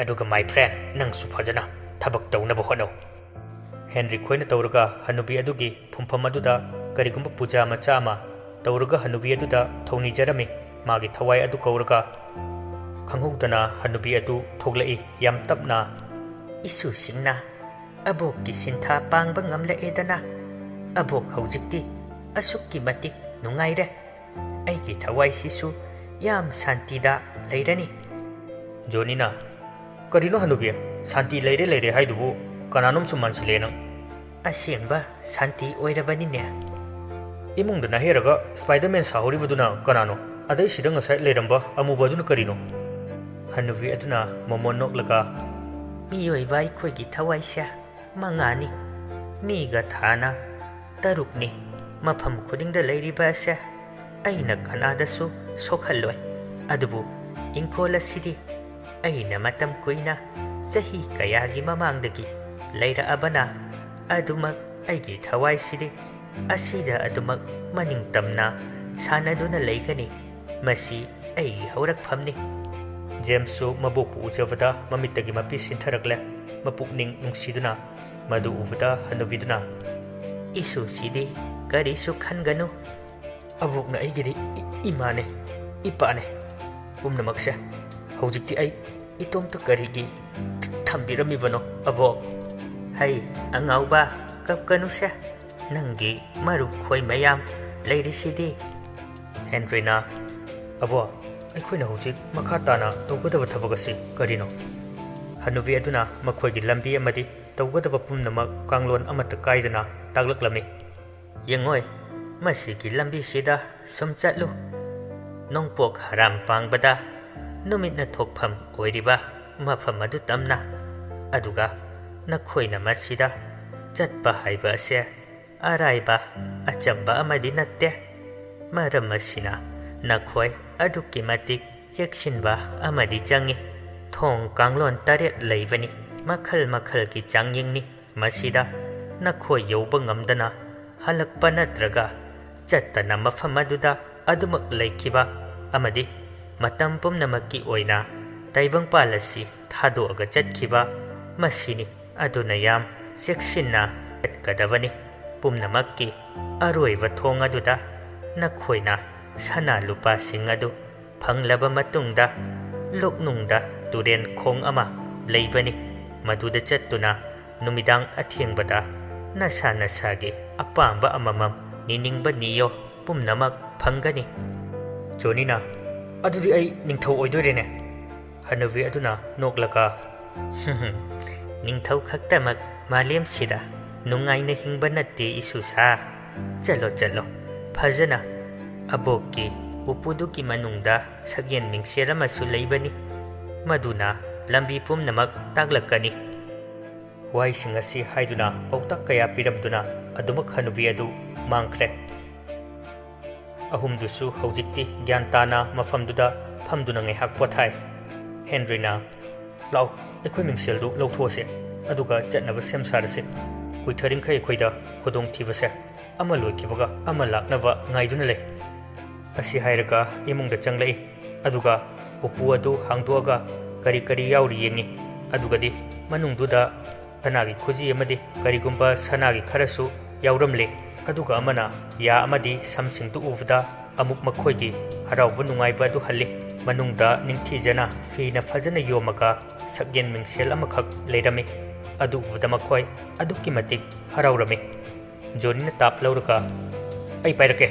ꯑꯗꯨꯒ my friend, ꯅꯪꯁꯨ ꯐꯖꯅ ꯊꯕꯛ ꯇꯧꯅꯕ ꯍꯣꯠꯅꯧ꯫" ꯍꯦꯟꯔꯤ ꯈꯣꯏꯅ ꯇꯧꯔꯒ ꯍꯅꯨꯕꯤ ꯑꯗꯨꯒꯤ ꯐꯨꯝꯐꯝ ꯑꯗꯨꯗ ꯀꯔꯤꯒꯨꯝꯕ ꯄꯨꯖꯥ ꯃꯆꯥ ꯑꯃ ꯇꯧꯔꯒ ꯍꯅꯨꯕꯤ ꯑꯗꯨꯗ ꯊꯧꯅꯤꯖꯔꯝꯃꯤ꯫ ꯃꯥꯒꯤ ꯊꯋꯥꯏ ꯑꯗꯨ ꯀꯧꯔꯒ ꯈꯪꯍꯧꯗꯅ ꯍꯅꯨꯕꯤ ꯑꯗꯨ ꯊꯣꯛꯂꯛꯏ꯫ ꯌꯥꯝ ꯇꯞꯅ, "ꯏꯁꯨꯁꯤꯡꯅ ꯑꯕꯣꯛꯀꯤ ꯁꯤꯟꯊꯥ ꯄꯥꯡꯕ ꯉꯝꯂꯛꯑꯦꯗꯅ꯫ ꯑꯕꯣꯛ ꯍꯧꯖꯤꯛꯇꯤ ꯑꯁꯨꯛꯀꯤ ꯃꯇꯤꯛ ꯅꯨꯡꯉꯥꯏꯔꯦ꯫ ꯑꯩꯒꯤ ꯊꯋꯥꯏꯁꯤꯁꯨ ꯌꯥꯝ ꯁꯥꯟꯇꯤꯗ ꯂꯩꯔꯅꯤ꯫" ꯖꯣꯅꯤꯅ, "ꯀꯔꯤꯅꯣ ꯍꯅꯨꯕꯤ? ꯁꯥꯟꯇꯤ ꯂꯩꯔꯦ ꯂꯩꯔꯦ ꯍꯥꯏꯗꯨꯕꯨ ꯀꯅꯥꯅꯣꯝꯁꯨ ꯃꯥꯟꯁꯤꯜꯂꯛꯑꯦ ꯅꯪ꯫" "ꯑꯁꯦꯡꯕ ꯁꯥꯟꯇꯤ ꯑꯣꯏꯔꯕꯅꯤꯅꯦ꯫" "ꯏꯃꯨꯡꯗ ꯅꯍꯦꯔꯒ ꯁ꯭ꯄꯥꯏꯗꯔꯃꯦꯟ ꯁꯥꯍꯧꯔꯤꯕꯗꯨꯅ ꯀꯅꯥꯅꯣ? ꯑꯗꯩ ꯁꯤꯗ ꯉꯁꯥꯏ ꯂꯩꯔꯝꯕ ꯑꯃꯨꯕ ꯑꯗꯨꯅ ꯀꯔꯤꯅꯣ?" ꯍꯅꯨꯕꯤ ꯑꯗꯨꯅ ꯃꯣꯃꯣꯟ ꯅꯣꯛꯂꯒ, "ꯃꯤꯑꯣꯏꯕ ꯑꯩꯈꯣꯏꯒꯤ ꯊꯋꯥꯏꯁꯦ ꯃꯉꯥꯅꯤ, ꯃꯤꯒ ꯊꯥꯅ ꯇꯔꯨꯛꯅꯤ꯫ ꯃꯐꯝ ꯈꯨꯗꯤꯡꯗ ꯂꯩꯔꯤꯕ ꯑꯁꯦ ꯑꯩꯅ ꯀꯅꯥꯗꯁꯨ ꯁꯣꯛꯍꯜꯂꯣꯏ꯫ ꯑꯗꯨꯕꯨ ꯏꯪꯈꯣꯜ ꯑꯁꯤꯗꯤ ꯑꯩꯅ ꯃꯇꯝ ꯀꯨꯏꯅ, ꯆꯍꯤ ꯀꯌꯥꯒꯤ ꯃꯃꯥꯡꯗꯒꯤ ꯂꯩꯔꯛꯑꯕꯅ, ꯑꯗꯨꯃꯛ ꯑꯩꯒꯤ ꯊꯋꯥꯏꯁꯤꯗꯤ ꯑꯁꯤꯗ ꯑꯗꯨꯃꯛ ꯃꯅꯤꯡ ꯇꯝꯅ ꯁꯥꯟꯅꯗꯨꯅ ꯂꯩꯒꯅꯤ꯫ ꯃꯁꯤ ꯑꯩꯒꯤ ꯍꯧꯔꯛꯐꯝꯅꯤ꯫" ꯖꯦꯝꯁꯁꯨ ꯃꯕꯣꯛꯄꯨ ꯎꯖꯕꯗ ꯃꯃꯤꯠꯇꯒꯤ ꯃꯄꯤ ꯁꯤꯟꯊꯔꯛꯂꯦ꯫ ꯃꯄꯨꯛꯅꯤꯡ ꯅꯨꯡꯁꯤꯗꯨꯅ ꯃꯗꯨ ꯎꯕꯗ ꯍꯅꯨꯕꯤꯗꯨꯅ, "ꯏꯁꯨꯁꯤꯗꯤ ꯀꯔꯤꯁꯨ ꯈꯟꯒꯅꯨ꯫ ꯑꯕꯣꯛꯅ ꯑꯩꯒꯤꯗꯤ ꯏ-, ꯏꯃꯥꯅꯦ, ꯏꯄꯥꯅꯦ, ꯄꯨꯝꯅꯃꯛꯁꯦ꯫ ꯍꯧꯖꯤꯛꯇꯤ ꯑꯩ ꯏꯇꯣꯝꯇ ꯀꯔꯤꯒꯤ ꯊ-, ꯊꯝꯕꯤꯔꯝꯃꯤꯕꯅꯣ, ꯑꯕꯣꯛ?" "ꯍꯩ, ꯑꯉꯥꯎꯕ, ꯀꯞꯀꯅꯨꯁꯦ꯫ ꯅꯪꯒꯤ ꯃꯔꯨꯞ ꯈꯣꯏ ꯃꯌꯥꯝ ꯂꯩꯔꯤꯁꯤꯗꯤ꯫" ꯍꯦꯟꯔꯤꯅ, "ꯑꯕꯣꯛ, ꯑꯩꯈꯣꯏꯅ ꯍꯧꯖꯤꯛ ꯃꯈꯥ ꯇꯥꯅ ꯇꯧꯒꯗꯕ ꯊꯕꯛ ꯑꯁꯤ ꯀꯔꯤꯅꯣ?" ꯍꯅꯨꯕꯤ ꯑꯗꯨꯅ ꯃꯈꯣꯏꯒꯤ ꯂꯝꯕꯤ ꯑꯃꯗꯤ ꯇꯧꯒꯗꯕ ꯄꯨꯝꯅꯃꯛ ꯀꯥꯡꯂꯣꯟ ꯑꯃꯠꯇ ꯀꯥꯏꯗꯅ ꯇꯥꯛꯂꯛꯂꯝꯃꯤ꯫ "ꯌꯦꯡꯉꯣꯏ, ꯃꯁꯤꯒꯤ ꯂꯝꯕꯤꯁꯤꯗ ꯁꯨꯝ ꯆꯠꯂꯨ꯫ ꯅꯣꯡꯄꯣꯛ ꯍꯔꯥꯝ ꯄꯥꯡꯕꯗ ꯅꯨꯃꯤꯠꯅ ꯊꯣꯛꯐꯝ ꯑꯣꯏꯔꯤꯕ ꯃꯐꯝ ꯑꯗꯨ ꯇꯝꯅ꯫ ꯑꯗꯨꯒ ꯅꯈꯣꯏꯅ ꯃꯁꯤꯗ ꯆꯠꯄ ꯍꯥꯏꯕ ꯑꯁꯦ ꯑꯔꯥꯏꯕ, ꯑꯆꯝꯕ ꯑꯃꯗꯤ ꯅꯠꯇꯦ꯫ ꯃꯔꯝ ꯑꯁꯤꯅ ꯅꯈꯣꯏ ꯑꯗꯨꯛꯀꯤ ꯃꯇꯤꯛ ꯆꯦꯛꯁꯤꯟꯕ ꯑꯃꯗꯤ ꯆꯪꯏ꯫ ꯊꯣꯡ ꯀꯥꯡꯂꯣꯟ ꯇꯔꯦꯠ ꯂꯩꯕꯅꯤ꯫ ꯃꯈꯜ ꯃꯈꯜꯒꯤ ꯆꯥꯡꯌꯦꯡꯅꯤ꯫ ꯃꯁꯤꯗ ꯅꯈꯣꯏ ꯌꯧꯕ ꯉꯝꯗꯅ ꯍꯜꯂꯛꯄ ꯅꯠꯇ꯭ꯔꯒ ꯆꯠꯇꯅ ꯃꯐꯝ ꯑꯗꯨꯗ ꯑꯗꯨꯃꯛ ꯂꯩꯈꯤꯕ ꯑꯃꯗꯤ ꯃꯇꯝ ꯄꯨꯝꯅꯃꯛꯀꯤ ꯑꯣꯏꯅ ꯇꯥꯏꯕꯪꯄꯥꯜ ꯑꯁꯤ ꯊꯥꯗꯣꯛꯑꯒ ꯆꯠꯈꯤꯕ, ꯃꯁꯤꯅꯤ꯫ ꯑꯗꯨꯅ ꯌꯥꯝ ꯆꯦꯛꯁꯤꯟꯅ ꯆꯠꯀꯗꯕꯅꯤ꯫" ꯄꯨꯝꯅꯃꯛꯀꯤ ꯑꯔꯣꯏꯕ ꯊꯣꯡ ꯑꯗꯨꯗ ꯅꯈꯣꯏꯅ ꯁꯅꯥ ꯂꯨꯄꯥꯁꯤꯡ ꯑꯗꯨ ꯐꯪꯂꯕ ꯃꯇꯨꯡꯗ, ꯂꯣꯛꯅꯨꯡꯗ ꯇꯨꯔꯦꯟ ꯈꯣꯡ ꯑꯃ ꯂꯩꯕꯅꯤ, ꯃꯗꯨꯗ ꯆꯠꯇꯨꯅ ꯅꯨꯃꯤꯗꯥꯡ ꯑꯊꯦꯡꯕꯗ ꯅꯁꯥ ꯅꯁꯥꯒꯤ ꯑꯄꯥꯝꯕ ꯑꯃꯃꯝ ꯅꯤꯅꯤꯡꯕ ꯅꯤꯌꯣ, ꯄꯨꯝꯅꯃꯛ ꯐꯪꯒꯅꯤ꯫ ꯖꯣꯅꯤꯅ, "ꯑꯗꯨꯗꯤ ꯑꯩ ꯅꯤꯡꯊꯧ ꯑꯣꯏꯗꯣꯏꯔꯦꯅꯦ?" ꯍꯅꯨꯕꯤ ꯑꯗꯨꯅ ꯅꯣꯛꯂꯒ, "ꯅꯤꯡꯊꯧ ꯈꯛꯇꯃꯛ ꯃꯥꯂꯦꯝꯁꯤꯗ ꯅꯨꯡꯉꯥꯏꯅ ꯍꯤꯡꯕ ꯅꯠꯇꯦ, ꯏꯁꯨꯁꯥ꯫ ꯆꯠꯂꯣ, ꯆꯠꯂꯣ, ꯐꯖꯅ ꯑꯕꯣꯛꯀꯤ ꯎꯄꯨꯗꯨꯒꯤ ꯃꯅꯨꯡꯗ ꯁꯛꯌꯦꯟ ꯃꯤꯡꯁꯦꯜ ꯑꯃꯁꯨ ꯂꯩꯕꯅꯤ, ꯃꯗꯨꯅ ꯂꯝꯕꯤ ꯄꯨꯝꯅꯃꯛ ꯇꯥꯛꯂꯛꯀꯅꯤ꯫" ꯋꯥꯍꯩꯁꯤꯡ ꯑꯁꯤ ꯍꯥꯏꯗꯨꯅ ꯄꯥꯎꯇꯥꯛ ꯀꯌꯥ ꯄꯤꯔꯝꯗꯨꯅ ꯑꯗꯨꯃꯛ ꯍꯅꯨꯕꯤ ꯑꯗꯨ ꯃꯥꯡꯈ꯭ꯔꯦ꯫ ꯑꯍꯨꯝꯗꯨꯁꯨ ꯍꯧꯖꯤꯛꯇꯤ ꯒ꯭ꯌꯥꯟ ꯇꯥꯅ ꯃꯐꯝꯗꯨꯗ ꯐꯝꯗꯨꯅ ꯉꯥꯏꯍꯥꯛ ꯄꯣꯊꯥꯏ꯫ ꯍꯦꯟꯔꯤꯅ, "ꯂꯥꯛꯑꯣ, ꯑꯩꯈꯣꯏ ꯃꯤꯡꯁꯦꯜꯗꯨ ꯂꯧꯊꯣꯛꯑꯁꯦ, ꯑꯗꯨꯒ ꯆꯠꯅꯕ ꯁꯦꯝ ꯁꯥꯔꯁꯦ꯫ ꯀꯨꯏꯊꯔꯤꯡꯈꯩ ꯑꯩꯈꯣꯏꯗ ꯈꯨꯗꯣꯡꯊꯤꯕꯁꯦ ꯑꯃ ꯂꯣꯏꯈꯤꯕꯒ ꯑꯃ ꯂꯥꯛꯅꯕ ꯉꯥꯏꯗꯨꯅ ꯂꯩ꯫" ꯑꯁꯤ ꯍꯥꯏꯔꯒ ꯏꯃꯨꯡꯗ ꯆꯪꯂꯛꯏ, ꯑꯗꯨꯒ ꯎꯄꯨ ꯑꯗꯨ ꯍꯥꯡꯗꯣꯛꯑꯒ ꯀꯔꯤ ꯀꯔꯤ ꯌꯥꯎꯔꯤ ꯌꯦꯡꯉꯤ꯫ ꯑꯗꯨꯒꯗꯤ ꯃꯅꯨꯡꯗꯨꯗ ꯁꯅꯥꯒꯤ ꯈꯨꯖꯤ ꯑꯃꯗꯤ ꯀꯔꯤꯒꯨꯝꯕ ꯁꯅꯥꯒꯤ ꯈꯔꯁꯨ ꯌꯥꯎꯔꯝꯂꯦ꯫ ꯑꯗꯨꯒ ꯑꯃꯅ ꯌꯥ ꯑꯃꯗꯤ ꯁꯝꯁꯤꯡꯗꯨ ꯎꯕꯗ ꯑꯃꯨꯛ ꯃꯈꯣꯏꯒꯤ ꯍꯔꯥꯎꯕ ꯅꯨꯡꯉꯥꯏꯕ ꯑꯗꯨ ꯍꯜꯂꯤ꯫ ꯃꯅꯨꯡꯗ ꯅꯤꯡꯊꯤꯖꯅ ꯐꯤꯅ ꯐꯖꯅ ꯌꯣꯝꯃꯒ ꯁꯛꯌꯦꯟ ꯃꯤꯡꯁꯦꯜ ꯑꯃꯈꯛ ꯂꯩꯔꯝꯃꯤ꯫ ꯑꯗꯨ ꯎꯕꯗ ꯃꯈꯣꯏ ꯑꯗꯨꯛꯀꯤ ꯃꯇꯤꯛ ꯍꯔꯥꯎꯔꯝꯃꯤ꯫ ꯖꯣꯅꯤꯅ ꯇꯥꯞ ꯂꯧꯔꯒ, "ꯑꯩ ꯄꯥꯏꯔꯛꯀꯦ꯫"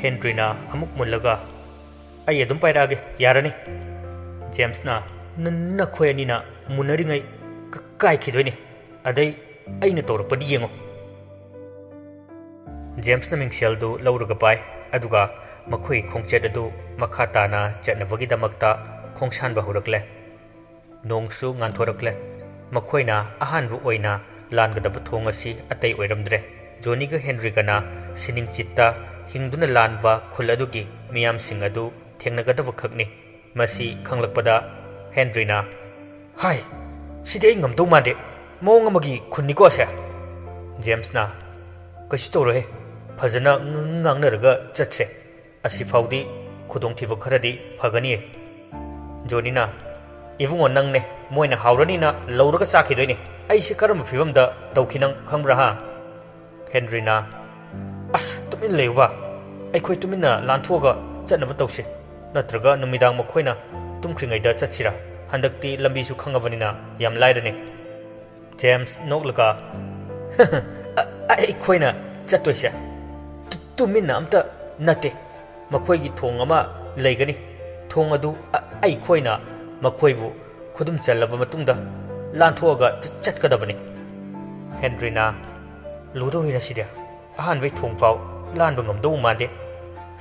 ꯍꯦꯟꯔꯤꯅ ꯑꯃꯨꯛ ꯃꯨꯜꯂꯒ, "ꯑꯩ ꯑꯗꯨꯝ ꯄꯥꯏꯔꯛꯑꯒꯦ, ꯌꯥꯔꯅꯤ꯫" ꯖꯦꯝꯁꯅ, "ꯅ-, ꯅꯈꯣꯏ ꯑꯅꯤꯅ ꯃꯨꯟꯅꯔꯤꯉꯩ ꯀ-, ꯀꯥꯏꯈꯤꯗꯣꯏꯅꯤ꯫ ꯑꯗꯩ ꯑꯩꯅ ꯇꯧꯔꯛꯄꯗꯤ ꯌꯦꯡꯉꯨ꯫" ꯖꯦꯝꯁꯅ ꯃꯤꯡꯁꯦꯜꯗꯨ ꯂꯧꯔꯒ ꯄꯥꯏ, ꯑꯗꯨꯒ ꯃꯈꯣꯏꯒꯤ ꯈꯣꯡꯆꯠ ꯑꯗꯨ ꯃꯈꯥ ꯇꯥꯅ ꯆꯠꯅꯕꯒꯤꯗꯃꯛꯇ ꯈꯣꯡꯁꯥꯟꯕ ꯍꯧꯔꯛꯂꯦ꯫ ꯅꯣꯡꯁꯨ ꯉꯥꯟꯊꯣꯔꯛꯂꯦ꯫ ꯃꯈꯣꯏꯅ ꯑꯍꯥꯟꯕ ꯑꯣꯏꯅ ꯂꯥꯟꯒꯗꯕ ꯊꯣꯡ ꯑꯁꯤ ꯑꯇꯩ ꯑꯣꯏꯔꯝꯗ꯭ꯔꯦ꯫ ꯖꯣꯅꯤꯒ ꯍꯦꯟꯔꯤꯒꯅ ꯁꯤꯅꯤꯡꯆꯤꯠꯇ ꯍꯤꯡꯗꯨꯅ ꯂꯥꯟꯕ ꯈꯨꯜ ꯑꯗꯨꯒꯤ ꯃꯤꯌꯥꯝꯁꯤꯡ ꯑꯗꯨ ꯊꯦꯡꯅꯒꯗꯕ ꯈꯛꯅꯤ꯫ ꯃꯁꯤ ꯈꯪꯂꯛꯄꯗ ꯍꯦꯟꯔꯤꯅ, "ꯍꯥꯏ, ꯁꯤꯗꯤ ꯑꯩ ꯉꯝꯗꯧ ꯃꯥꯟꯗꯦ꯫ ꯃꯑꯣꯡ ꯑꯃꯒꯤ ꯈꯨꯟꯅꯤꯀꯣ ꯑꯁꯦ꯫" ꯖꯦꯝꯁꯅ, "ꯀꯩꯁꯨ ꯇꯧꯔꯣꯏꯍꯦ, ꯐꯖꯅ ꯉ-, ꯉꯥꯡꯅꯔꯒ ꯆꯠꯁꯦ꯫ ꯑꯁꯤꯐꯥꯎꯗꯤ ꯈꯨꯗꯣꯡꯊꯤꯕ ꯈꯔꯗꯤ ꯐꯒꯅꯤꯌꯦ꯫" ꯖꯣꯅꯤꯅ, "ꯏꯕꯨꯡꯉꯣ, ꯅꯪꯅꯦ ꯃꯣꯏꯅ ꯍꯥꯎꯔꯅꯤꯅ ꯂꯧꯔꯒ ꯆꯥꯈꯤꯗꯣꯏꯅꯦ꯫ ꯑꯩꯁꯦ ꯀꯔꯝꯕ ꯐꯤꯕꯝꯗ ꯇꯧꯈꯤ ꯅꯪ ꯈꯪꯕ꯭ꯔꯥ, ꯍꯥ?" ꯍꯦꯟꯔꯤꯅ, "ꯑꯁ, ꯇꯨꯃꯤꯟ ꯂꯩꯌꯨꯕ꯫ ꯑꯩꯈꯣꯏ ꯇꯨꯃꯤꯟꯅ ꯂꯥꯟꯊꯣꯛꯑꯒ ꯆꯠꯅꯕ ꯇꯧꯁꯤ꯫ ꯅꯠꯇ꯭ꯔꯒ ꯅꯨꯃꯤꯗꯥꯡ ꯃꯈꯣꯏꯅ ꯇꯨꯝꯈ꯭ꯔꯤꯉꯩꯗ ꯆꯠꯁꯤꯔꯥ? ꯍꯟꯗꯛꯇꯤ ꯂꯝꯕꯤꯁꯨ ꯈꯪꯉꯕꯅꯤꯅ ꯌꯥꯝ ꯂꯥꯏꯔꯅꯤ꯫" ꯖꯦꯝꯁ ꯅꯣꯛꯂꯒ, "ꯑ-, ꯑꯩꯈꯣꯏꯅ ꯆꯠꯇꯣꯏꯁꯦ ꯇꯨ-, ꯇꯨꯃꯤꯟꯅ ꯑꯝꯇ ꯅꯠꯇꯦ꯫ ꯃꯈꯣꯏꯒꯤ ꯊꯣꯡ ꯑꯃ ꯂꯩꯒꯅꯤ꯫ ꯊꯣꯡ ꯑꯗꯨ ꯑ-, ꯑꯩꯈꯣꯏꯅ ꯃꯈꯣꯏꯕꯨ ꯈꯨꯗꯨꯝ ꯆꯜꯂꯕ ꯃꯇꯨꯡꯗ ꯂꯥꯟꯊꯣꯛꯑꯒ ꯆ-, ꯆꯠꯀꯗꯕꯅꯤ꯫" ꯍꯦꯟꯔꯤꯅ, "ꯂꯨꯗꯧꯔꯤꯅ ꯁꯤꯗꯤ꯫ ꯑꯍꯥꯟꯕꯩ ꯊꯣꯡ ꯐꯥꯎ ꯂꯥꯟꯕ ꯉꯝꯗꯧ ꯃꯥꯟꯗꯦ꯫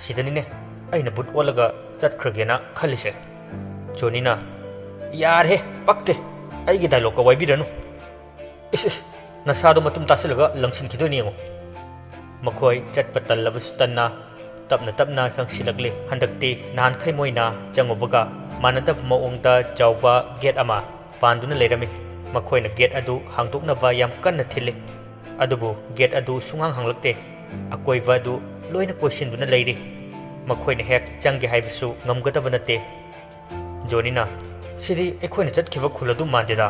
ꯁꯤꯗꯅꯤꯅꯦ ꯑꯩꯅ ꯕꯨꯠ ꯑꯣꯜꯂꯒ ꯆꯠꯈ꯭ꯔꯒꯦꯅ ꯈꯜꯂꯤꯁꯦ꯫" ꯖꯣꯅꯤꯅ, "ꯌꯥꯔꯦꯍꯦ, ꯄꯛꯇꯦ꯫ ꯑꯩꯒꯤ ꯗꯥꯏꯂꯣꯛꯀ ꯋꯥꯏꯕꯤꯔꯅꯨ꯫ ꯏꯁ, ꯏꯁ, ꯅꯁꯥꯗꯣ ꯃꯇꯨꯝ ꯇꯥꯁꯤꯜꯂꯒ ꯂꯪꯁꯤꯟꯈꯤꯗꯣꯏꯅꯤ ꯌꯦꯡꯉꯣ꯫" ꯃꯈꯣꯏ ꯆꯠꯄ ꯇꯜꯂꯕꯁꯨ ꯇꯟꯅ ꯇꯞꯅ ꯇꯞꯅ ꯆꯪꯁꯤꯜꯂꯛꯂꯦ꯫ ꯍꯟꯗꯛꯇꯤ ꯅꯍꯥꯟꯈꯩ ꯃꯣꯏꯅ ꯆꯪꯉꯨꯕꯒ ꯃꯥꯟꯅꯗꯕ ꯃꯑꯣꯡꯗ ꯆꯥꯎꯕ ꯒꯦꯠ ꯑꯃ ꯄꯥꯟꯗꯨꯅ ꯂꯩꯔꯝꯃꯤ꯫ ꯃꯈꯣꯏꯅ ꯒꯦꯠ ꯑꯗꯨ ꯍꯥꯡꯗꯣꯛꯅꯕ ꯌꯥꯝ ꯀꯟꯅ ꯊꯤꯜꯂꯤ꯫ ꯑꯗꯨꯕꯨ ꯒꯦꯠ ꯑꯗꯨ ꯁꯨꯡꯍꯥꯡ ꯍꯥꯡꯂꯛꯇꯦ꯫ ꯑꯀꯣꯏꯕ ꯑꯗꯨ ꯂꯣꯏꯅ ꯀꯣꯏꯁꯤꯟꯗꯨꯅ ꯂꯩꯔꯤ꯫ ꯃꯈꯣꯏꯅ ꯍꯦꯛ ꯆꯪꯒꯦ ꯍꯥꯏꯕꯁꯨ ꯉꯝꯒꯗꯕ ꯅꯠꯇꯦ꯫ ꯖꯣꯅꯤꯅ, "ꯁꯤꯗꯤ ꯑꯩꯈꯣꯏꯅ ꯆꯠꯈꯤꯕ ꯈꯨꯜ ꯑꯗꯨ ꯃꯥꯟꯗꯦꯗ꯫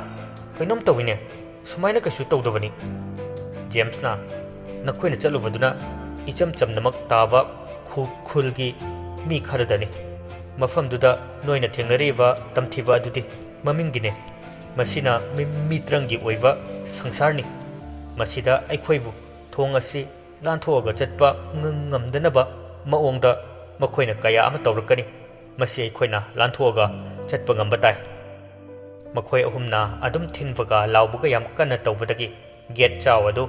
ꯀꯩꯅꯣꯝ ꯇꯧꯏꯅꯦ꯫ ꯁꯨꯃꯥꯏꯅ ꯀꯩꯁꯨ ꯇꯧꯗꯕꯅꯤ꯫" ꯖꯦꯝꯁꯅ, "ꯅꯈꯣꯏꯅ ꯆꯠꯂꯨꯕꯗꯨꯅ ꯏꯆꯝ ꯆꯝꯅꯃꯛ ꯇꯥꯕ ꯈꯨ-, ꯈꯨꯜꯒꯤ ꯃꯤ ꯈꯔꯗꯅꯤ꯫ ꯃꯐꯝꯗꯨꯗ ꯅꯣꯏꯅ ꯊꯦꯡꯅꯔꯤꯕ ꯇꯝꯊꯤꯕ ꯑꯗꯨꯗꯤ ꯃꯃꯤꯡꯒꯤꯅꯦ꯫ ꯃꯁꯤꯅ ꯃꯤ-, ꯃꯤꯇ꯭ꯔꯪꯒꯤ ꯑꯣꯏꯕ ꯁꯪꯁꯥꯔꯅꯤ꯫ ꯃꯁꯤꯗ ꯑꯩꯈꯣꯏꯕꯨ ꯊꯣꯡ ꯑꯁꯤ ꯂꯥꯟꯊꯣꯛꯑꯒ ꯆꯠꯄ ꯉ-, ꯉꯝꯗꯅꯕ ꯃꯑꯣꯡꯗ ꯃꯈꯣꯏꯅ ꯀꯌꯥ ꯑꯃ ꯇꯧꯔꯛꯀꯅꯤ꯫ ꯃꯁꯤ ꯑꯩꯈꯣꯏꯅ ꯂꯥꯟꯊꯣꯛꯑꯒ ꯆꯠꯄ ꯉꯝꯕ ꯇꯥꯏ꯫" ꯃꯈꯣꯏ ꯑꯍꯨꯝꯅ ꯑꯗꯨꯝ ꯊꯤꯟꯕꯒ ꯂꯥꯎꯕꯒ ꯌꯥꯝ ꯀꯟꯅ ꯇꯧꯕꯗꯒꯤ ꯒꯦꯠ ꯆꯥꯎ ꯑꯗꯨ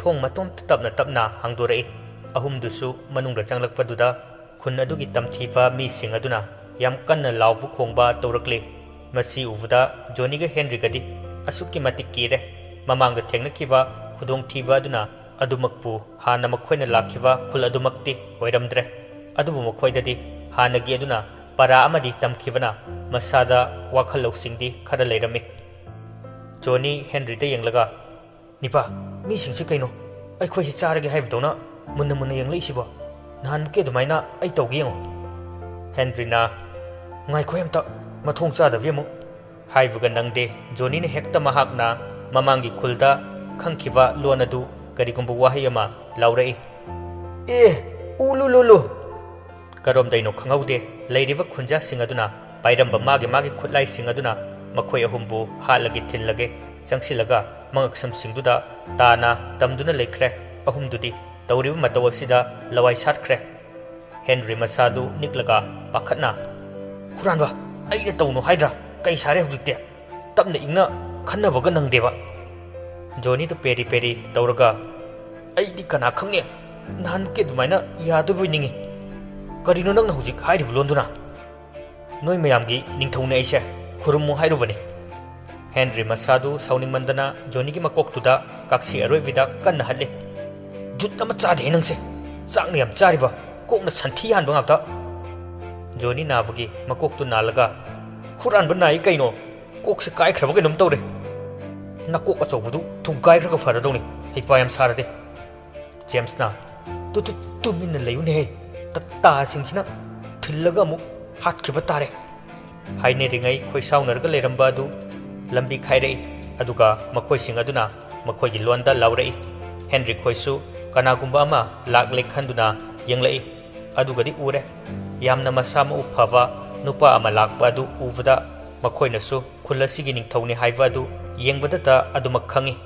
ꯊꯣꯡ ꯃꯇꯣꯝꯇ ꯇꯞꯅ ꯇꯞꯅ ꯍꯥꯡꯗꯣꯔꯛꯏ꯫ ꯑꯍꯨꯝꯗꯨꯁꯨ ꯃꯅꯨꯡꯗ ꯆꯪꯂꯛꯄꯗꯨꯗ ꯈꯨꯟ ꯑꯗꯨꯒꯤ ꯇꯝꯊꯤꯕ ꯃꯤꯁꯤꯡ ꯑꯗꯨꯅ ꯌꯥꯝ ꯀꯟꯅ ꯂꯥꯎꯕ ꯈꯣꯡꯕ ꯇꯧꯔꯛꯂꯤ꯫ ꯃꯁꯤ ꯎꯕꯗ ꯖꯣꯅꯤꯒ ꯍꯦꯟꯔꯤꯒꯗꯤ ꯑꯁꯨꯛꯀꯤ ꯃꯇꯤꯛ ꯀꯤꯔꯦ꯫ ꯃꯃꯥꯡꯗ ꯊꯦꯡꯅꯈꯤꯕ ꯈꯨꯗꯣꯡꯊꯤꯕ ꯑꯗꯨꯅ ꯑꯗꯨꯃꯛꯄꯨ ꯍꯥꯟꯅ ꯃꯈꯣꯏꯅ ꯂꯥꯛꯈꯤꯕ ꯈꯨꯜ ꯑꯗꯨꯃꯛꯇꯤ ꯑꯣꯏꯔꯝꯗ꯭ꯔꯦ꯫ ꯑꯗꯨꯕꯨ ꯃꯈꯣꯏꯗꯗꯤ ꯍꯥꯟꯅꯒꯤ ꯑꯗꯨꯅ ꯄꯔꯥ ꯑꯃꯗꯤ ꯇꯝꯈꯤꯕꯅ ꯃꯁꯥꯗ ꯋꯥꯈꯜ ꯂꯧꯁꯤꯡꯗꯤ ꯈꯔ ꯂꯩꯔꯝꯃꯤ꯫ ꯖꯣꯅꯤ ꯍꯦꯟꯔꯤꯗ ꯌꯦꯡꯂꯒ, "ꯅꯤꯄꯥ, ꯃꯤꯁꯤꯡꯁꯤ ꯀꯩꯅꯣ? ꯑꯩꯈꯣꯏꯁꯤ ꯆꯥꯔꯒꯦ ꯍꯥꯏꯕꯗꯧꯅ ꯃꯨꯟꯅ ꯃꯨꯟꯅ ꯌꯦꯡꯂꯛꯏꯁꯤꯕꯣ? ꯅꯍꯥꯟꯃꯨꯛꯀꯤ ꯑꯗꯨꯃꯥꯏꯅ ꯑꯩ ꯇꯧꯒꯦ ꯌꯦꯡꯉꯣ꯫" ꯍꯦꯟꯔꯤꯅ, "ꯉꯥꯏꯈꯣ ꯑꯝꯇ, ꯃꯊꯣꯡ ꯆꯥꯗꯕꯤ ꯑꯃꯨꯛ꯫" ꯍꯥꯏꯕꯒ ꯅꯪꯗꯦ, ꯖꯣꯅꯤꯅ ꯍꯦꯛꯇ ꯃꯍꯥꯛꯅ ꯃꯃꯥꯡꯒꯤ ꯈꯨꯜꯗ ꯈꯪꯈꯤꯕ ꯂꯣꯟ ꯑꯗꯨ ꯀꯔꯤꯒꯨꯝꯕ ꯋꯥꯍꯩ ꯑꯃ ꯂꯥꯎꯔꯛꯏ꯫ "ꯑꯦ, ꯎ ꯂꯨ ꯂꯨ ꯂꯨ!" ꯀꯔꯣꯝꯗꯩꯅꯣ ꯈꯪꯍꯧꯗꯦ, ꯂꯩꯔꯤꯕ ꯈꯨꯟꯖꯥꯁꯤꯡ ꯑꯗꯨꯅ ꯄꯥꯏꯔꯝꯕ ꯃꯥꯒꯤ ꯃꯥꯒꯤ ꯈꯨꯠꯂꯥꯏꯁꯤꯡ ꯑꯗꯨꯅ ꯃꯈꯣꯏ ꯑꯍꯨꯝꯕꯨ ꯍꯥꯠꯂꯒꯦ ꯊꯤꯜꯂꯒꯦ ꯆꯪꯁꯤꯜꯂꯒ ꯃꯉꯛꯁꯝꯁꯤꯡꯗꯨꯗ ꯇꯥꯅ ꯇꯝꯗꯨꯅ ꯂꯩꯈ꯭ꯔꯦ꯫ ꯑꯍꯨꯝꯗꯨꯗꯤ ꯇꯧꯔꯤꯕ ꯃꯇꯧ ꯑꯁꯤꯗ ꯂꯋꯥꯏ ꯁꯥꯠꯈ꯭ꯔꯦ꯫ ꯍꯦꯟꯔꯤ ꯃꯁꯥꯗꯨ ꯅꯤꯛꯂꯒ ꯄꯥꯈꯠꯅ, "ꯍꯨꯔꯥꯟꯕ, ꯑꯩꯅ ꯇꯧꯅꯨ ꯍꯥꯏꯗ꯭ꯔꯥ? ꯀꯩ ꯁꯥꯔꯦ ꯍꯧꯖꯤꯛꯇꯤ? ꯇꯞꯅ ꯏꯪꯅ ꯈꯟꯅꯕꯒ ꯅꯪꯗꯦꯕ!" ꯖꯣꯅꯤꯗꯨ ꯄꯦꯔꯤ ꯄꯦꯔꯤ ꯇꯧꯔꯒ, "ꯑꯩꯗꯤ ꯀꯅꯥ ꯈꯪꯅꯤ? ꯅꯍꯥꯟꯃꯨꯛꯀꯤ ꯑꯗꯨꯃꯥꯏꯅ ꯌꯥꯗꯣꯏꯕꯣꯏ ꯅꯤꯡꯉꯤ꯫ ꯀꯔꯤꯅꯣ ꯅꯪꯅ ꯍꯧꯖꯤꯛ ꯍꯥꯏꯔꯤꯕ ꯂꯣꯟꯗꯨꯅ? ꯅꯣꯏ ꯃꯌꯥꯝꯒꯤ ꯅꯤꯡꯊꯧꯅꯦ ꯑꯩꯁꯦ, ꯈꯨꯔꯨꯝꯃꯨ ꯍꯥꯏꯔꯨꯕꯅꯤ꯫" ꯍꯦꯟꯔꯤ ꯃꯁꯥꯗꯨ ꯁꯥꯎꯅꯤꯡꯃꯟꯗꯅ ꯖꯣꯅꯤꯒꯤ ꯃꯀꯣꯛꯇꯨꯗ ꯀꯥꯛꯁꯤ ꯑꯔꯣꯏꯕꯤꯗ ꯀꯟꯅ ꯍꯜꯂꯤ꯫ "ꯖꯨꯠ ꯑꯃ ꯆꯥꯗꯦꯍꯦ ꯅꯪꯁꯦ! ꯆꯥꯛꯅ ꯌꯥꯝ ꯆꯥꯔꯤꯕ, ꯀꯣꯛꯅ ꯁꯟꯊꯤ ꯍꯥꯟꯕ ꯉꯥꯛꯇ!" ꯖꯣꯅꯤ ꯅꯥꯕꯒꯤ ꯃꯀꯣꯛꯇꯨ ꯅꯥꯜꯂꯒ, "ꯍꯨꯔꯥꯟꯕ ꯅꯥꯏ ꯀꯩꯅꯣ? ꯀꯣꯛꯁꯦ ꯀꯥꯏꯈ꯭ꯔꯕ ꯀꯩꯅꯣꯝ ꯇꯧꯔꯦ꯫ ꯅꯀꯣꯛ ꯑꯆꯧꯕꯗꯨ ꯊꯨꯒꯥꯏꯈ꯭ꯔꯒ ꯐꯔꯗꯧꯅꯤ, ꯍꯩꯄꯥ ꯌꯥꯝ ꯁꯥꯔꯗꯤ꯫" ꯖꯦꯝꯁꯅ, "ꯇꯨ, ꯇꯨ, ꯇꯨꯃꯤꯟꯅ ꯂꯩꯌꯨꯅꯦꯍꯦ, ꯇꯇꯥꯁꯤꯡꯁꯤꯅ ꯊꯤꯜꯂꯒ ꯑꯃꯨꯛ ꯍꯥꯠꯈꯤꯕ ꯇꯥꯔꯦ!" ꯍꯥꯏꯅꯔꯤꯉꯩ ꯈꯣꯏꯁꯥꯎꯅꯔꯒ ꯂꯩꯔꯝꯕ ꯑꯗꯨ ꯂꯝꯕꯤ ꯈꯥꯏꯔꯛꯏ꯫ ꯑꯗꯨꯒ ꯃꯈꯣꯏꯁꯤꯡ ꯑꯗꯨꯅ ꯃꯈꯣꯏꯒꯤ ꯂꯣꯟꯗ ꯂꯥꯎꯔꯛꯏ꯫ ꯍꯦꯟꯔꯤ ꯈꯣꯏꯁꯨ ꯀꯅꯥꯒꯨꯝꯕ ꯑꯃ ꯂꯥꯛꯂꯦ ꯈꯟꯗꯨꯅ ꯌꯦꯡꯂꯛꯏ꯫ ꯑꯗꯨꯒꯗꯤ ꯎꯔꯦ, ꯌꯥꯝꯅ ꯃꯁꯥ ꯃꯎ ꯐꯕ ꯅꯨꯄꯥ ꯑꯃ ꯂꯥꯛꯄ ꯑꯗꯨ ꯎꯕꯗ ꯃꯈꯣꯏꯅꯁꯨ ꯈꯨꯜ ꯑꯁꯤꯒꯤ ꯅꯤꯡꯊꯧꯅꯤ ꯍꯥꯏꯕ ꯑꯗꯨ ꯌꯦꯡꯕꯗꯇ ꯑꯗꯨꯃꯛ ꯈꯪꯏ꯫